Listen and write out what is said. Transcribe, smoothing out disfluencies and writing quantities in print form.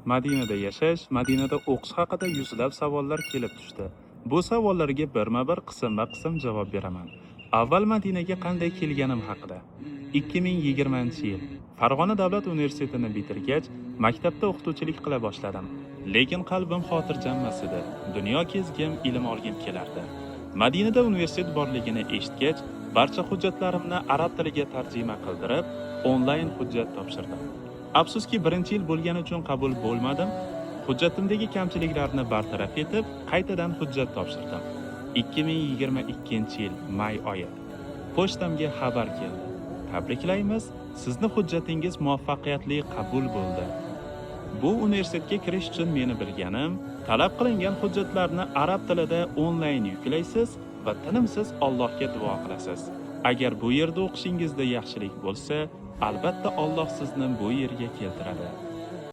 Madinada yashash, Madinada o'qish haqida yuzlab savollar kelib tushdi. Bu savollarga birma-bir, qismma-qism javob beraman. Avval Madinaga qanday kelganim haqida. 2020-yil Farg'ona davlat universitetini bitirgach, maktabda o'qituvchilik qila boshladim. Lekin qalbim xotirjam emas edi. Dunyo kezgim, ilm olgim kelardi. Madinada universitet borligini eshitgach, barcha hujjatlarimni arab tiliga tarjima qildirib, onlayn hujjat topshirdim. Afsuski, birinchi yil bo'lgani uchun qabul bo'lmadim. Hujjatimdagi kamchiliklarni bartaraf etib, qaytadan hujjat topshirdim. 2022-yil may oyi. Pochtamga xabar keldi. Tabriklaymiz, sizni hujjatingiz muvaffaqiyatli qabul bo'ldi. Bu universitetga kirish uchun meni bilganim, talab qilingan hujjatlarni arab tilida onlayn yuklaysiz va tinimsiz Allohga duo qilasiz. Agar bu yerda o'qishingizda yaxshilik bo'lsa, albatta Alloh sizni bu yerga keltiradi.